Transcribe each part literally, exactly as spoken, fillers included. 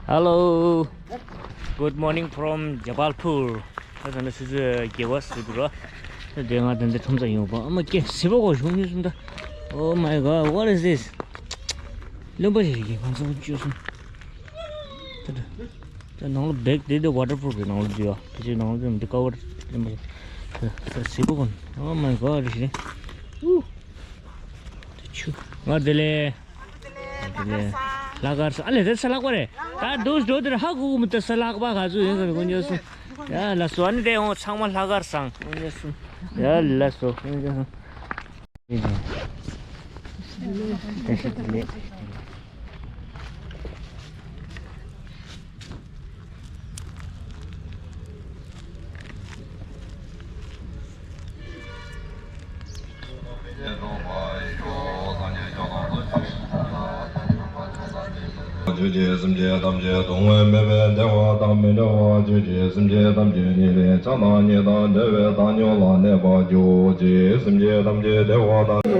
Hello. Good morning from Jabalpur. ད་ད་ནི་སུ་ཚོད་རྒྱལ་བ་སུ་འདུག་ར། ད་དེ་ང་ད་འདི་ཁྲོམ་ས་ཡོང་བ་ཨ་མ་སྐད་སི་པོ་གོ་བྱུང་ནི་སུམ་ད། Oh my God, what is this? ལོན་པ་ཞིག་གི་ཁང་ཚང་བཅོས་སོང་། ད་ད་ད་ནང་ལ་བེག་དེ་དེ་ཝ་ཊར་པུ་རུབ་གི་ནང་ལ་བཅོས་ཡ། དེ་ཚོའི་ནང་ལ་བཅོས་མི་འདུག་ཀ་ཝ་ཊར་ལོན་པ་ཞིག་ད་ད་སི་པོ་གོ། Oh my God, རེད་ཞིག་རེད། ཨུ། ད་ཆུ་ང་དེ་ལས། ལྷག་དཀར་ས་ཨ་ལས་དེ་ས་ལྷག་པ་རེད། ད་དུས་འགྲོ་དེར་ཧ་གོ་གི་མི་ད་ས་ལྷག་པ་ག་ཚོད་ཡིན་ག་རེ་དཀོན་མཆོག་གསུམ། ཡ་ལ་སོ་ཨ་ནི་དེ་འོང་ཚང་མ་ལྷག་དཀར་སང་དཀོན་མཆོག་གསུམ། ཡ་ལ་སོ་དཀོན་མཆོག་གསུམ། དེ་ཤི་དེ་ལས། ཆོས་ཀྱི་སེམས་ཅན་ཐམས་ཅད་སྡུག་བསྔལ་མེད་པའི་བདེ་བ་དང་མི་འབྲལ་བ། ཆོས་ཀྱི་སེམས་ཅན་ཐམས་ཅད་ཉིད་ལས་བྱང་དང་ཉེས་དང་འབྲེལ་བའི་བཏང་སྙོམས་ལ་གནས་པར་གྱུར་ཅིག་སེམས་ཅན་ཐམས་ཅད་བདེ་བ་དང་།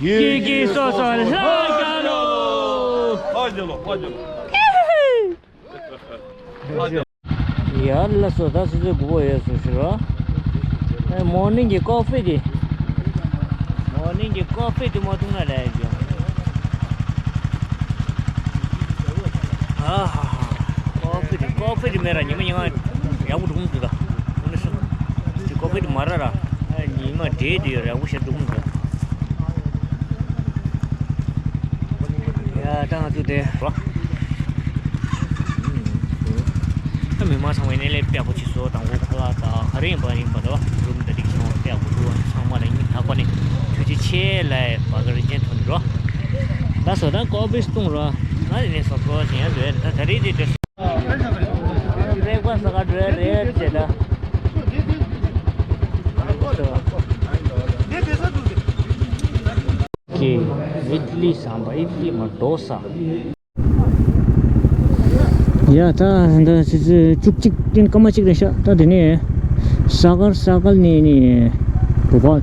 ཡིད་ཀྱིས་སོ་སོར་ལྷ་རྒྱལ་ལོ། ལྷ་རྒྱལ་ལོ། ལྷ་རྒྱལ་ལོ། ཡར་ལ་སོ་ད་སོ་སོའི་དགུ་པོ་ཡོད་སོ་ཞུ་རོགས། ཨེ་མོར་ནིང་གི་ཀོ་ཕི་དེ། མོར་ནིང་གི་ཀོ་ཕི་དེ་མ་འཐུང་ན་ལས་ཀྱང་། ཨ་ཧ་ཧ། ཀོ་ཕི་དེ་ཀོ་ཕི་དེ་མེད་ར་ཉི་མ་ཉི་མ་ཡག་པོ་འདུག་མི་འདུག་ད། དེ་ཀོ་ཕི་དེ་མ་ར་ར། ཨ་ཉི་མ་འདྲེས་དེ་ཡོད་ར་ཡག་པོ་བྱས་འདུག་མི་འདུག་ཡ་ད་ང་ཚོ་དེ། ད་མི་མང་ཚང་མས་ནས་ལས་དཔེ་ཡག་པོ་བྱེད་སོ་དང་པོ་ཁ་ལག་དང་ག་རེ་ཡིན་པ་ཡིན་པ་དང་རུམ་དང་རིགས་ཚང་མ་དཔེ་ཡག་པོ་འདུག་ཚང་མ་ལ་སྙིང་ཐག་པ་ནས་ཐུགས་རྗེ་ཆེ་ལབ་བ་ག་རེ་ཅན་ཐོན་འགྲོ། ད་སོ་ད་ཀོ་པིས་བཏུང་རོགས། ང་ནི་ནས་སོ་སོ་བྱེད་ཡ་འདོད་ད་ད་རེས་དེ་འདྲ། རེག་པ་ས་ག་འགྲོ་ཡ་རེད་ཅེ་ད། ཀེ། ཨི་ཏི་ལི་ཟམ་པ་ཨི་ཏི་ལི་མ་དོ་ས། ཡ་ད་ད་ཆུ་ཚོད་བཅུ་གཅིག་སྟེང་སྐར་མ་གཅིག་རེད་ཤག་ད་དེ་ནས་ས་གར་ས་གར་ནས་ནས་བོ་པལ།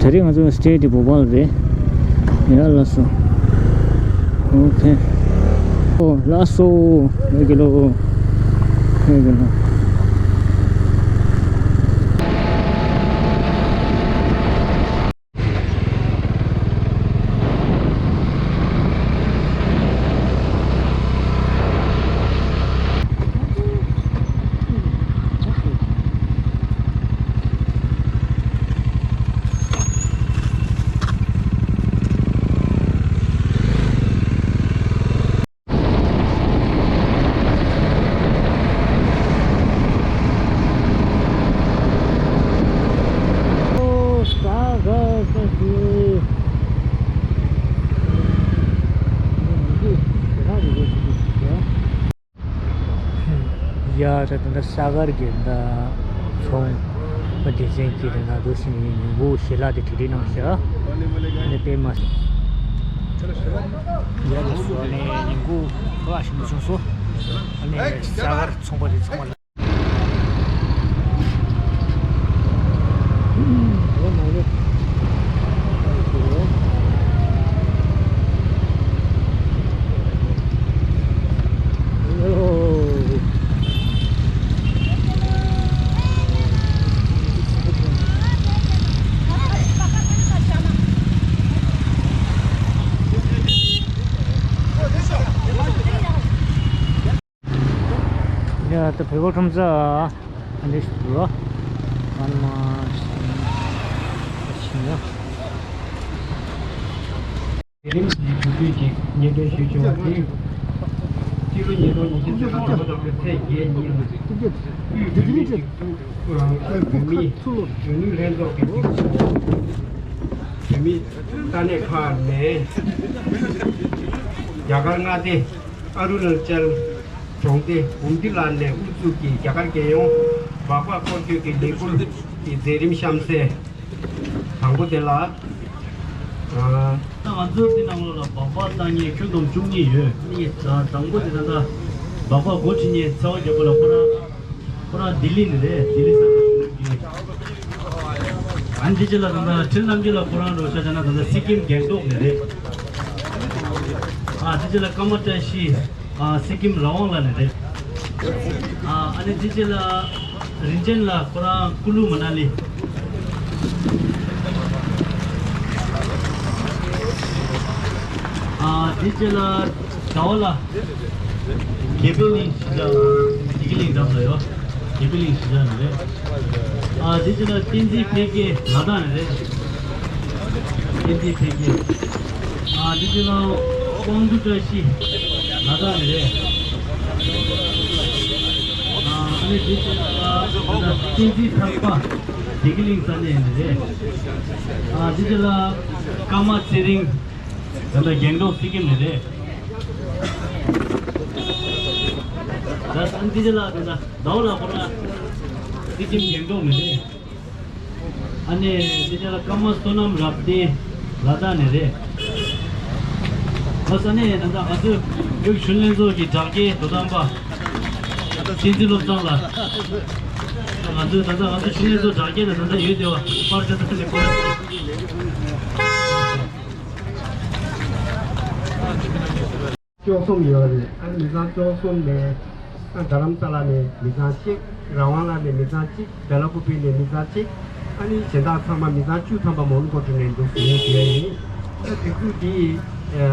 དེ་རིང་ང་ཚོ་སི་ཊེ་དེ་བོ་པལ་རེད། ཡ་ལགས་སོ། ཨོ་ཁེ། ཨོ་ལགས་སོ། ཡ་གི་ལོ། ཡ་གི་ལོ། ཡ་ད་ད་ད་ས་གར་གྱི་ད་ཚོང་པ་སྡེ་ཚན་གྱིས་ད་ང་ཚོ་སེམས་ནས་ཉིན་གུང་ཞལ་ལག་དེ་བྲིས་བྲིས་གནང་ཤག་ཨ་ནི་དཔེ་མ་སྲིད། ཡ་ད་སོ་ཨ་ནི་ཉིན་གུང་ཁ་ལག་ཞིམ་པོ་བྱུང་སོང་། ཨ་ནི་ས་གར་ཚོང་པ་དེ་ཚང་མ་ལ། ཡ་ད་བོད་པ་ཁྲོམ་ས་འདི་ཞིག་འདུག་ཨ་མ་ཞིག་ན། དེ་རིང་གི་དུས་ཚོད་ཀྱི་སྙན་སྒྲོན་ཞུས་བྱུང་བ་དེ། ཕྱི་ལོ་ཉིས་སྟོང་ཉི་ཤུ་རྩ་གཅིག་ལོའི་ཚེས་བརྒྱད་ཉིན། དབུས་བོད་མིའི་སྒྲིག་འཛུགས་བོད་མིའི་གཞོན་ནུ་ལྷན་ཚོགས་ཀྱི་སྒྲིག་འཛུགས་བོད་མིའི་ས་གནས་ཁག་ནས་རྒྱ་གར་མངའ་སྡེ་ཨ་རུ་ན་ཅལ་གྲོང་སྡེ་གུམ་ཏི་ལ་ནས་དབུ་འཛུགས་ཀྱིས་རྒྱ་གར་རྒྱལ་ཡོངས་སྦག་སྦག་སྐོར་སྐྱོད་ཀྱི་ལས་འགུལ་གྱི་མཛད་རིམ་གཤམ་གསལ། དང་པོ་དེ་ལ། ཨ། ད་ང་ཚོའི་འདི་ནང་ལོགས་ལ་སྦག་སྦག་བཏང་མཁན་ཁྱོན་བསྡོམས་བཅུ་གཉིས་ཡོད། ཨ་ནི་དང་པོ་དེ་ད་ལྟ་སྦག་སྦག་འགོ་ཁྲིད་མཁན་ཚེ་དབང་རྒྱལ་པོ་ལགས་ཁོ་རང་། ཁོ་རང་ལྡི་ལི་ནས་རེད། ལྡི་ལི་ས་གནས་གཞོན་ནུ་ལྡི་ལི། ཨ་ནི་དེ་རྗེས་ལ་ད་ལྟ་ཁྲིན་རྣམ་རྒྱལ་ལགས་ཁོ་རང་འགྲོ་ཤག་བྱས་ན་ད་ལྟ་སི་ཀིམ་སྒང་ཏོག་ནས་རེད། ཨ་དེ་རྗེས་ལ་ཀརྨ་བཀྲ་ཤིས། ཨ་སི་ཀིམ་ར་ཝང་ལ་ནས་རེད། ཨ་ཨ་ནི་དེ་རྗེས་ལ་རིན་ཆེན་ལགས་ཁོ་རང་ཀུ་ལུ་མ་ན་ལི། ཨ་དེ་རྗེས་ལ་ཟླ་བ་ལགས་དགེ་འཕེལ་གླིང་གཞིས་ཆགས། བདེ་སྐྱིད་གླིང་འགྲམ་ལ་ཡོད། དགེ་འཕེལ་གླིང་གཞིས་ཆགས་ནས་རེད། ཨ་དེ་རྗེས་ལ་བསྟན་འཛིན་འཕེལ་རྒྱས་ལ་དྭགས་ནས་རེད། བསྟན་འཛིན་འཕེལ་རྒྱས། ཨ་དེ་རྗེས་ལ་དབང་འདུས་བཀྲ་ཤིས་ལ་དྭགས་ནས་རེད། ཨ་ཨ་ནི་དེ་རྗེས་ལ་བསྟན་འཛིན་ཐར་པ་བདེ་སྐྱིད་གླིང་ས་གནས་ནས་རེད། ཨ་དེ་རྗེས་ལ་ཀརྨ་ཚེ་རིང་ད་ལྟ་སྒང་ཏོག་སི་ཀིམ་ནས་རེད། ད་ཨ་ནི་དེ་རྗེས་ལ་ད་ལྟ་ཟླ་བ་ལགས་ཁོ་རང་སི་ཀིམ་སྒང་ཏོག་ནས་རེད། ཨ་ནི་དེ་རྗེས་ལ་ཀརྨ་བསོད་ནམས་རབ་བརྟན་ལ་དྭགས་ནས་རེད། ཨ་ས་ནས་ད་ལྟ་ང་ཚོའི་བོད་གཞོན་ལྷན་ཚོགས་ཀྱི་དྲ་རྒྱའི་དོ་དམ་པ་བསྟན་འཛིན་བློ་བཟང་ལགས། ང་ཚོའི་ད་ལྟ་ང་ཚོ་གཞོན་ལྷན་ཚོགས་དྲ་རྒྱའི་ནང་ད་ལྟ་ཡོད་བསྡད་པ་པར་ཆ་ཚང་ལས་པར། བཅུ་གསུམ་ཡོད་རེད། ཨ་ནི་མི་ཚང་བཅུ་གསུམ་ནས། ཨ་རྡ་རམ་ས་ལ་ནས་མི་ཚང་གཅིག་ར་ཝང་ལ་ནས་མི་ཚང་གཅིག་བེ་ལ་ཀུ་པི་ནས་མི་ཚང་གཅིག་ཨ་ནི་གཞན་དག་ཚང་མ་མི་ཚང་བཅུ་ཐམ་པ་མོན་གྷོ་གྲོང་ནས་འདུག་ཟེར་ཞུ་ཡ་ཡིན། ཨ་སྒྲིག་འཛུགས་འདི་ཨ་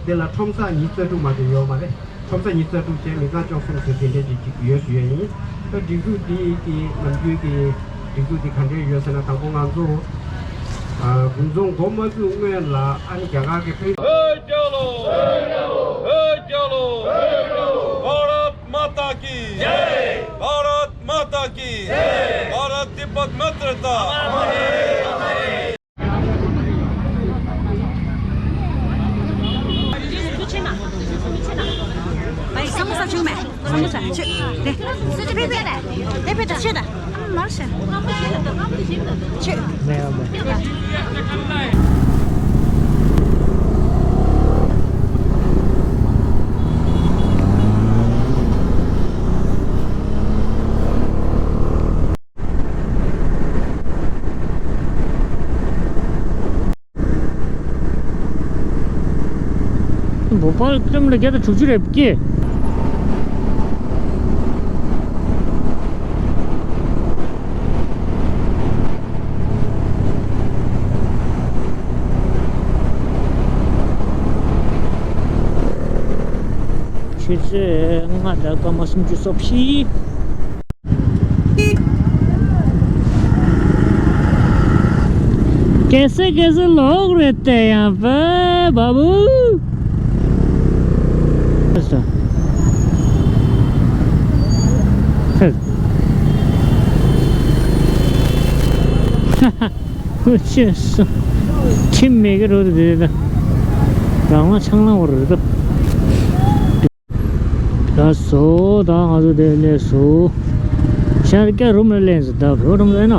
འདི་ལ་ཁྲོམ་ས་ཉི་ཤུ་རྩ་དྲུག་མ་གཏོགས་ཡོད་མ་རེད། ཁྲོམ་ས་ཉི་ཤུ་རྩ་དྲུག་བྱས་མི་ཚང་བཅུ་གསུམ་ཟེར་དེ་འདྲས་ཅིག་ཅིག་ཡོད་ཞུ་ཡ་ཡིན། ད་སྒྲིག་འཛུགས་འདི་གི་ནམ་རྒྱུན་གྱི་སྒྲིག་འཛུགས་འདི་ག་འདྲས་ཡོད་ཟེར་ན། དང་པོ་ང་ཚོ་ཨ་དགུན་ཚོང་འགོ་མ་བཙུགས་སྔོན་ལ་ཨ་ནི་རྒྱ་གར་གྱི་ཕེབས། བོད་རྒྱལ་ལོ། བོད་རྒྱལ་ལོ། भारत माता की जय। भारत माता की जय। भारत तिब्बत मैत्रीता। བོ་པལ་ཀི་ལོ་མི་ཊར་བརྒྱ་དང་དྲུག་ཅུ་རེད་ཀྱི། ཆུ་ཚོད་ལྔ་དང་སྐར་མ་སུམ་ཅུ་སོ་བཞི། कैसे कैसे लोग रहते हैं यहाँ पे बाबू। ཁྱིམ་མེད་ཀྱི་རོ་དེ་དེ་རང་ལ་ཆང་ལང་བར་རེད་དོ། ལགས་སོ། ད་ང་ཚོ་དེ་སླེབས་སོང་། ཤར་སྐྱ་རུམ་ལ་སླེབས་སོང་། ད་བོད་རུམ་ལ་ན།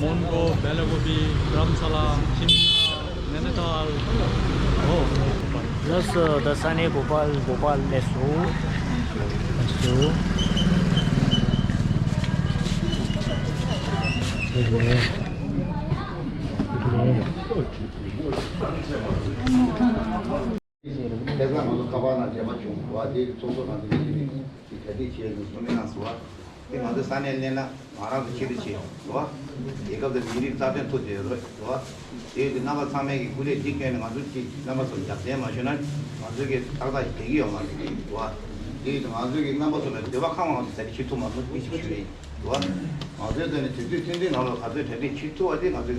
མོན་གྷོ། བེ་ལ་ཀུ་པི། རྡ་རམ་ས་ལ། ཆིན་ནལ། ནེ་ནི་ཐལ། ཨོ། ལགས་སོ། ད་ས་གནས་བོ་པལ། བོ་པལ་སླེབས་སོང་། ལགས་སོ། དེ་ནས་དེ་ནས་དེ་ཙང་ང་ཚོ་ཁ་པར་ནང་འབྲེལ་བ་བྱུང་བ་དེ་ཚོགས་གཙོ་ནང་དུ་ཡིན་ནི་དེ་ག་དུས་བྱས་ནས་གསུང་མི་གནང་སོང་བ། དེ་ང་ཚོ་ས་གནས་གནས་ན་ང་རང་ཚོ་ཕྱི་དུ་ཕྱིན་ཡོང་རེད་བ། རྒྱལ་ཁབ་དང་མི་རིགས་རྩ་དོན་ཐུག་བསྡད་ཡོད་རེད་བ། དེ་ཡོད་དུས་རྣམ་པ་ཚང་མས་ཀྱི་སྐུ་ལས་འདི་བསྐྱོན་ནས་ང་ཚོ་གཅིག་རྣམ་པ་ཚོར་རྒྱབ་རྟེན་མ་ཞུས་ན་ང་ཚོ་གི་ཏག་ཏག་བསྡད་ཀྱི་ཡོད་མ་རེད་བ། དེ་ཡིན་དུས་ང་ཚོའི་གི་རྣམ་པ་ཚོ་ལ་འདོད་པ་ཁེངས་པ་ང་ཚོ་གྲ་སྒྲིག་བྱེད་ཐུབ་མ་སོང་མི་ཞིག་ཞུ་ཡིན་འདུག་བ། ང་ཚོའི་ཐོག་ནས་དུས་ཚོད་ཐུང་ཐུང་ནང་ལ་ག་ཚོད་གྲ་སྒྲིག་བྱེད་ཐུབ་པ་དེ་ང་ཚོའི་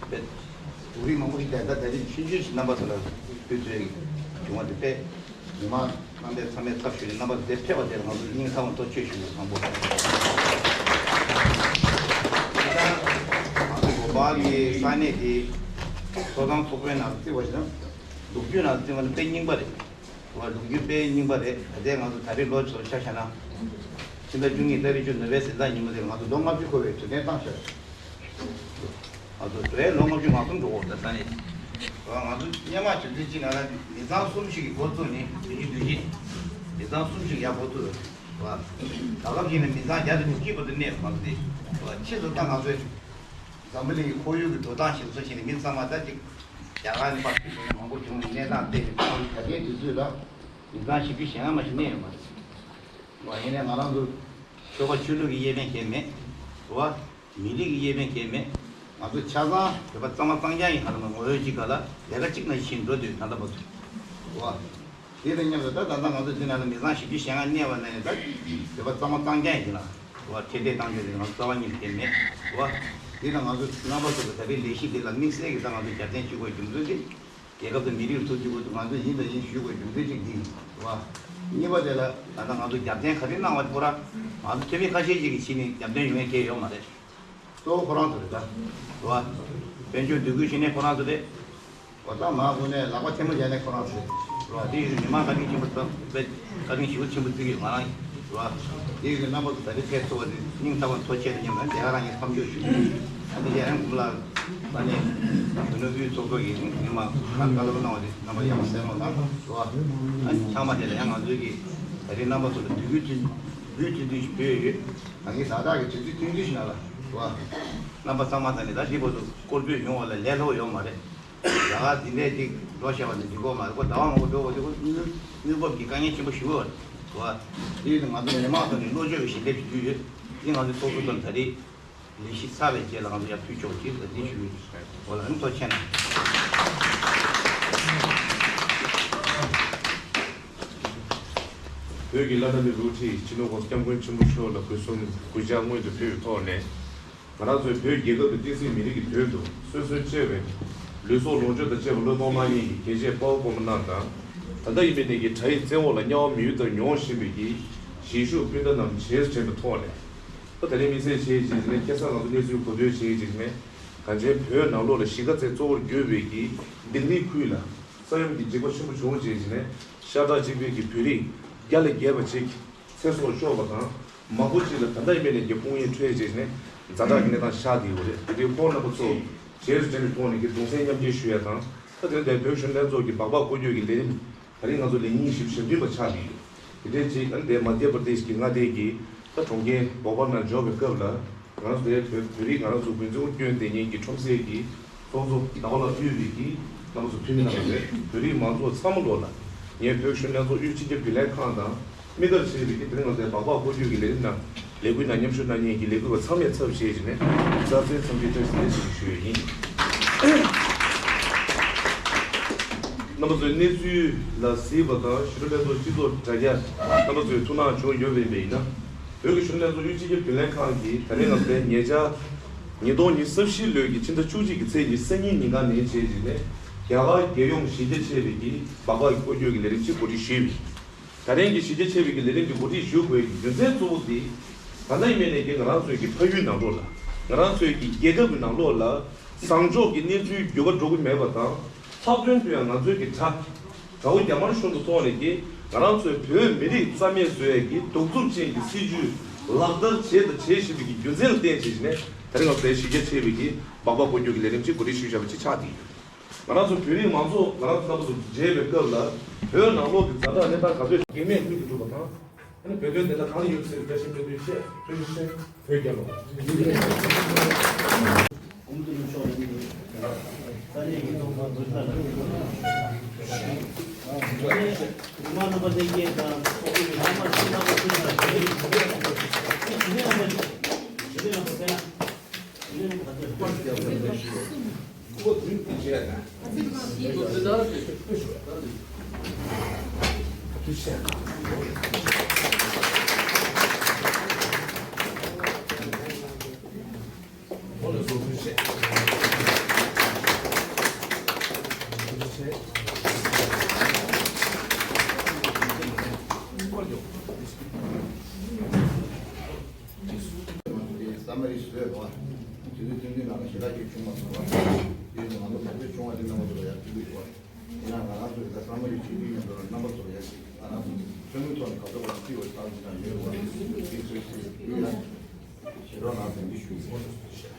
ད་འུ་རིགས་མང་པོ་ཞིག་དེ་ད་གྲ་སྒྲིག་ཆུང་ཆུང་ཞིག་རྣམ་པ་ཚོ་ལ་ཕུལ་ཚོད་ཀྱི་བྱུང་བ་དེ་དཔེ་མི་མང་རྣམ་པའི་ཚང་མའི་ཚབ་ཞུས་ནས་རྣམ་པ་ཚོ་དེ་ཕེབས་པ་དེ་ལ་ང་ཚོ་སྙིང་ཐག་པ་ཐོག་ཆོས་ཞུ་བའི་བཟང་པོ། ང་ཚོ་གོ་པ་གི་ས་གནས་དེ་ཚོགས་ཁང་ཚོགས་པའི་ནང་བརྩི་བ་ཞིག་དང་ལོ་རྒྱུས་ནང་བརྩི་བ་ནི་དཔེ་རྙིང་པ་རེད། ལོ་རྒྱུས་དཔེ་རྙིང་པ་རེད། ད་ལྟའི་ང་ཚོ་ད་རེས་ལོ་ཚོ་ཆ་བཞག་ན། ཕྱི་ཟླ་བཅུ་གཉིས་ཏ་རིག་བཅུ་ནོ་བྷེལ་ཟླ་ཉིན་མོ་དེར་ང་ཚོ་ལོ་ལྔ་བཅུ་འཁོར་བའི་དུས་སྟོན་བཏང་ཤག་ང་ཚོ་དེ་ལོ་ལྔ་བཅུ་ང་གསུམ་འགྲོ་འོ་ད་ས་ནས། ང་ཚོ་སྔོན་མ་དུས་ཚོད་གཅིག་ནང་ལ་མི་ཚང་གསུམ་ཞིག་གི་འགོ་བཙུགས་ནས་བདུན་ཅུ་དོན་བཞི། མི་ཚང་གསུམ་ཞིག་ཡར་འགོ་བཙུགས་ཡོད་རེད། ད་སྐབས་ཤིག་ནས་མི་ཚང་བརྒྱ་དང་ཉི་ཤུ་བར་དུ་གནས་ཡོད་མ་རེད། ཕྱིས་སུ་ད་ང་ཚོས་འཛམ་བུ་གླིང་གི་ཁོར་ཡུག་གི་འགྲོ་སྟངས་ཤིག་བཟོ་བྱས་ནས་མི་ཚང་མ་ད་ཅིག་རྒྱ་གར་ནས་ཕར་ཕྱིན་སོང་ནས་མང་པོ་བྱུང་ནས་གནས་སྟངས་བལྟས་ནས་ད་ལྟའི་དུས་ཚོད་ལ་མི་ཚང་བཞི་བཅུ་ཞེ་ལྔ་མ་ཞིག་གནས་ཡོད་མ་རེད། ཡིན་ནའི་ང་རང་ཚོ་ཆོལ་ཁ་ཆོས་ལུགས་ཀྱི་དབྱེ་བ་ཕྱེ་མེད། མི་རིགས་ཀྱི་དབྱེ་བ་ཕྱེ་མེད། ང་ཚོ་ཆ་ཚང་བོད་པ་གཙང་མ་གཙང་རྐྱང་ཡིན། ཧ་ལམ་ངོ་བོ་གཅིག་ག་ལ་ལས་ཀ་གཅིག་ནང་བཞིན་འགྲོ་འདོད་ད་ལྟ་བར་དུ། དེ་དང་མཉམ་དུ་ད་ད་ལྟ་ང་ཚོ་འདི་ནང་ལ་མི་ཚང་བཞི་བཅུ་ཞེ་ལྔ་གནས་པ་ནས་ད་བོད་པ་གཙང་མ་གཙང་རྐྱང་ཡིན་ལ། འཕྲེད་འདེད་གཏང་རྒྱུ་དེ་ང་ཚོ་རྩ་བ་ཉིད་ནས་བྱས་མེད། འདི་ནང་ང་ཚོ་རྣམ་པ་ཚོ་གི་ད་རེས་ལས་གཞི་འདི་ལ་དམིགས་བསལ་གྱི་ད་ང་ཚོ་རྒྱབ་རྟེན་ཞུ་དགོས་རྒྱུ་མཚན་དེ། རྒྱལ་ཁབ་དང་མི་རིགས་ཐུགས་རྒྱུད་ཀྱི་ང་ཚོ་ཡིན་དང་ཡིན་ཞུ་དགོས་རྒྱུ་མཚན་གཅིག་འདི་ཡིན་བ། གཉིས་པ་དེ་ལ་ད་ལྟ་ང་ཚོ་རྒྱབ་རྟེན་ག་རེ་གནང་བ་དེ་ཁོ་རང་ང་ཚོ་འཐུས་མི་ཁ་ཤས་ཤིག་གིས་ཕྱི་ནས་རྒྱབ་རྟེན་ཡོང་ཡས་གལ་ཡོད་མ་རེད། གཙོ་བོ་ཁོ་རང་ཚོ་རེད་ད། རེད་བ། དཔལ་འབྱོར་འདུ་འགོད་བྱེད་མཁན་ཁོ་རང་ཚོ་རེད། འོ་ད་མ་དགོས་ནས་ལག་པ་ཐལ་མོ་སྦྱར་ནས་ཁོ་རང་ཚོ་རེད། རེད་བ། དེ་ཡིན་དུས་མི་མང་བཀའ་དྲིན་ཆེན་པོ་ཚོ་དཔེ་བཀའ་དྲིན་ཞེ་པོ་ཆེན་པོ་བརྩི་གི་ཡོད་ང་རང་ཡིན། རེད་བ། དེ་ཡིན་དུས་རྣམ་པ་ཚོ་ད་རེས་ཕེབས་ཐུབ་པ་དེ་སྙིང་ཐག་པ་ཐོག་ཆད་དུ་སྙམ་ན་དེ་ག་རང་གི་མཚམས་འཇོག་ཞུ་གི་ཡིན། ཨ་ནི་རྒྱལ་ཡང་ཀུན་ལ་ས་གནས་བོད་ནོར་བུའི་ཚོགས་གཙོ་གིས་མི་མང་ཁ་བཀའ་སློབ་གནང་བ་དེ་རྣམ་པ་ཡག་པོ་གསན་རོགས་གནང་། རེད་བ། ཨ་ནི་ཚང་མ་དེ་ལ་ཡང་ང་ཚོའི་གི་ད་རེས་རྣམ་པ་ཚོ་ལ་འབོད་སྐུལ་ཐུང་འབོད་ཐུང་ཐུང་ཞིག་ཕུལ་ཡོད། ད་གིན་ད་ལྟ་གི་དུས་ཚོད་ཐུང་ཐུང་ཞིག་ནང་ལ་རེད་བ། རྣམ་པ་ཚང་མ་ད་ནི་ད་འདི་བར་དུ་སྐོར་སྐྱོད་ཡོང་བ་ལ་ལས་སླ་པོ་ཡོད་མ་རེད། རྒྱ་གར་འདི་འདྲའི་ཅིག་འགྲོ་བྱས་པ་ནི་འགྲིག་གི་མ་རེད། ཁོ་ཟླ་བ་མང་པོ་འགྲོ་དགོས་དུས་ཁོ་དངུལ་དངུལ་འབབ་ཀྱི་དཀའ་ངལ་ཆེན་པོ་ཞིག་ཡོད་རེད་བ། དེ་ཡིན་དུས་ང་ཚོ་མི་མང་ཚོ་ནས་བློ་བཅོལ་བའི་ཞལ་འདེབས་ཞུ་རྒྱུ་ཡོད། འདི་ང་ཚོའི་ཚོགས་གཙོ་དང་ད་རེས་ལས་གཞི་ཚར་བའི་རྗེས་ལ་ང་ཚོ་ཡར་ཕུལ་ཆོག་ཅེས་འདི་ཞུ་གི་ཡོད། འོ་ལགས་ཐུགས་རྗེ་ཆེ་གནང་། བོད་ཀྱི་བླ་ན་མེད་པའི་དབུ་ཁྲིད་སྤྱི་ནོར་༸གོང་ས་༸སྐྱབས་མགོན་ཆེན་པོ་མཆོག་ལ་གུས་གསུམ་གུས་ཕྱག་སྔོན་དུ་ཕུལ་བའི་ཐོག་ནས། ང་རང་ཚོའི་བོད་རྒྱལ་ཁབ་དང་བསྟན་སྲིད་མི་རིགས་ཀྱི་དོན་དུ་སོ་སོའི་གཅེས་པའི་ལུས་སྲོག་ལོངས་སྤྱོད་དང་བཅས་པ་བློས་གཏོང་གནང་མཁན་གྱི་རྒྱལ་གཅེས་དཔའ་བོ་དཔའ་མོ་རྣམས་དང་། ད་ལྟ་ཡིན་པའི་གནས་ཀྱི་དགྲ་ཡི་བཙན་འོག་ལ་དམྱལ་བ་མི་ཡུལ་ལྟར་མྱོང་བཞིན་པའི་གི་གཞིས་བཞུགས་སྤུན་ཟླ་རྣམས་བྱས་སུ་དྲན་པའི་ཐོག་ནས། ད་ད་རེས་དམིགས་བསལ་བྱས་བྱས་ནས་ཁ་སང་ང་ཚོ་གནས་ཚུལ་གོ་ཐོས་བྱས་བྱས་ནས་གངས་ཅན་བོད་ནང་ལོགས་ལ་གཞིས་ཀ་རྩེ་གཙོ་བོར་གྱུར་པའི་གི་ལྡིང་རི་ཁུལ་ལ། ས་ཡོམ་གྱི་འཇིགས་པ་ཆེན་པོ་བྱུང་རྗེས་ནས་ཤ་ཁྲག་གཅིག་པའི་གི་བོད་རིགས་བརྒྱ་ལས་བརྒལ་བ་ཅིག་ཚེ་སྲོག་ཤོར་བ་དང་། མང་པོ་ཅིག་ལ་ད་ལྟ་ཡིན་པའི་ནས་ཀྱི་དཔུང་ཡིག་འཕྲོད་རྗེས་ནས་ཛ་དྲག་གི་གནས་སྟངས་ཆགས་བསྡད་ཡོད་རེད། དེ་དུས་ཁོང་རྣམ་པ་ཚོ་རྗེས་སུ་དྲན་པའི་ཐོག་ནས་ཀྱི་གདུང་སེམས་མཉམ་སྐྱེད་ཞུ་ཡ་དང་། ད་དེ་ནས་བོད་གཞོན་ལྷན་ཚོགས་ཀྱི་སྦག་སྦག་སྐོར་སྐྱོད་ཀྱི་ལས་རིམ་ད་རིང་ང་ཚོ་ལས་ཉིན་བཞི་བཅུ་ཞེ་བདུན་པ་ཆགས་བསྡད་ཡོད། དེ་འདྲའི་ཅིག་ཨ་ནི་དེ་མ་དེ་པར་དེ་ཞིག་གི་མངའ་སྡེ་གི་ད་གྲོང་ཁྱེར་འབའ་པ་ནང་འབྱོར་བའི་སྐབས་ལ། ང་རང་ཚོ་དེ་བོད་བོད་རིགས་ང་རང་ཚོ་དགོན་ཚོགས་སྐྱོན་དེ་ཉིད་ཀྱི་ཁྲོམ་སའི་གི་ཚོགས་གཙོ་ཟླ་བ་ལགས་དབུས་པའི་གི་རྣམ་པ་ཚོ་འཐུས་མི་རྣམ་པ་རེད། བོད་རིགས་མང་ཚོགས་ཚང་མ་ལོག་ལ་ངས་བོད་གཞོན་ལྷན་ཚོགས་དབུས་སྤྱི་ཁྱབ་རྒྱུན་ལས་ཁང་དང་མི་དགར་བྱས་པའི་གི་དེ་རིང་ང་ཚོའི་སྦག་སྦག་སྐོར་སྐྱོད་ཀྱི་ལས་རིམ་ནང་ལས་འགུལ་ནང་མཉམ་ཞུགས་གནང་མཁན་གྱི་ལས་འགུལ་བ་ཚང་མའི་ཚབ་བྱས་བྱས་ནས་རྩ་ཚན་འཚམས་འདྲི་བཀྲ་ཤིས་བདེ་ལེགས་ཞུ་ཞུ་ཡས་ཡིན། རྣམ་པ་ཚོས་གནས་ཚུལ་ལ་གཟིགས་པ་དང་གཞོན་ནུ་ལྷན་ཚོགས་སྤྱི་ཚོགས་དྲ་རྒྱ་རྣམ་པ་ཚོས་ཐུགས་སྣང་བྱུང་ཡོད་པ་ཡིན་པས་ན། བོད་ཀྱི་གཞོན་ནུ་ལྷན་ཚོགས་དབུས་སྤྱི་ཁྱབ་རྒྱུན་ལས་ཁང་གིས་ད་རེས་ང་ཚོའི་ཉེ་ཆར་ཉིས་སྟོང་ཉི་ཤུ་རྩ་བཞི་ལོའི་གི་ཕྱི་ཟླ་བཅུ་གཅིག་གི་ཚེས་ཉི་ཤུ་རྩ་གཉིས་ཉིན་གང་ནས་བྱས་རྗེས་ནས་རྒྱ་གར་རྒྱལ་ཡོངས་གཞི་རྒྱ་ཆེ་བའི་གི་སྦག་སྦག་གི་སྐོར་སྐྱོད་ཀྱི་ལས་རིམ་གཅིག་གོ་སྒྲིག་ཞུས་ཡོད། ད་རེས་ཀྱི་གཞི་རྒྱ་ཆེ་བའི་གི་ལས་རིམ་གྱི་གོ་སྒྲིག་ཞུ་དགོས་ཀྱི་རྒྱུ་མཚན་གཙོ་བོ་དེ། ད་ལྟ་ཡིན་མིན་ནས་ཀྱི་ང་རང་ཚོའི་གི་ཕ་ཡུལ་ནང་ལོགས་ལ་ང་རང་ཚོའི་གི་རྒྱལ་ཁབ་ཀྱི་ནང་ལོགས་ལ་བཟང་ཕྱོགས་ཀྱི་གནས་ཚུལ་འགྱུར་བ་འགྲོ་གི་མེད་པ་དང་། ལྷག་དོན་དུ་ཡང་ང་ཚོའི་གི་དགྲ་དགྲ་བོ་རྒྱ་དམར་གཞུང་གི་ཐོག་ནས་ཀྱི་ང་རང་ཚོའི་བོད་མི་རིགས་རྩ་མེད་བཟོ་ཡས་ཀྱི་གདུག་རྩུབ་ཅན་གྱི་སྲིད་ཇུས་ལག་བསྟར་བྱས་དང་བྱེད་བཞིན་པའི་གི་རྒྱུ་མཚན་ལ་བརྟེན་བྱས་ནས་ད་རེས་ང་ཚོའི་གཞི་རྒྱ་ཆེ་བའི་གི་སྦག་སྦག་སྐོར་སྐྱོད་ཀྱི་ལས་རིམ་གཅིག་གོ་སྒྲིག་ཞུས་བཞག་པ་ཅིག་ཆགས་བསྡད་ཡོད། ང་རང་ཚོ་བོད་རིགས་མང་ཚོགས་ང་རང་ཚོ་རྣམ་པ་ཚོ་མཇལ་བའི་སྐབས་ལ་བོད་ནང་ལོགས་ཀྱི་ཛ་དྲག་གནས་སྟངས་ག་ཚོད་ཀྱི་མེད་མི་གི་འགྲུབ་པ་དང་། ཨ་ནི་བོད་དོན་དེ་ལ་གང་ཡོད་ཟེར་བཀྲ་ཤིས་དཔལ་དུས་ཆེད་ཐུགས་རྗེ་ཆེ། བོད་རྒྱལ་ལོ། ཨོཾ་ཏུ་ནུ་ཤོ་ལ་ནི་ས་གནས་ཀྱི་ཚོགས་པ་བོད་ས་ལ་ནི་མ་ནུ་པ་ལྷན་རྒྱས་དང་ཚོགས་པའི་ནང་མ་ཤི་ན་པ་ཤི་ན་ཞི་བདེ་ནང་པ་ཞི་བདེ་ནང་པ་ཞི་བདེ་ནང་པ་ཟེར་ན། ཁོ་བདུན་དེ་བྱས་ན། ཁོ་བདུན་དང་། ཁ་ཐུག་བཤད། ས་མ་རི་བཟོས་པ། དེ་ཚོའི་མཐུན་རྐྱེན་ནང་ལ་ཞེ་དྲག་ཅིག་བྱུང་མ་སོང་བ། དེ་ནི་ང་ཚོ་བོད་པའི་ཆུང་བ་དེ་རྣམ་པ་ཚོ་ལ་ཡང་ཐུག་གི་ཡོད་པ། ཡིན་ན་ང་རང་ཚོ་ཡི་ད་ས་མ་རི་ཆོས་བརྒྱུད་མཉམ་དུ་ལ་རྣམ་པ་ཚོ་ལ་ཡང་ཅིག་ང་རང་ཚོ་མཚན་མོའི་ཐོག་ནས་ག་ཚོད་པ་ཅིག་ཅིག་བ་ཅིག་ཏང་ཅིག་ཏང་ཡོད་རེད་བ། དེ་ཚོའི་ཚེ་ཡོད་ཡ། ཞེ་དྲག་ལ་དེ་འདྲ་ཞུ་ཡོད།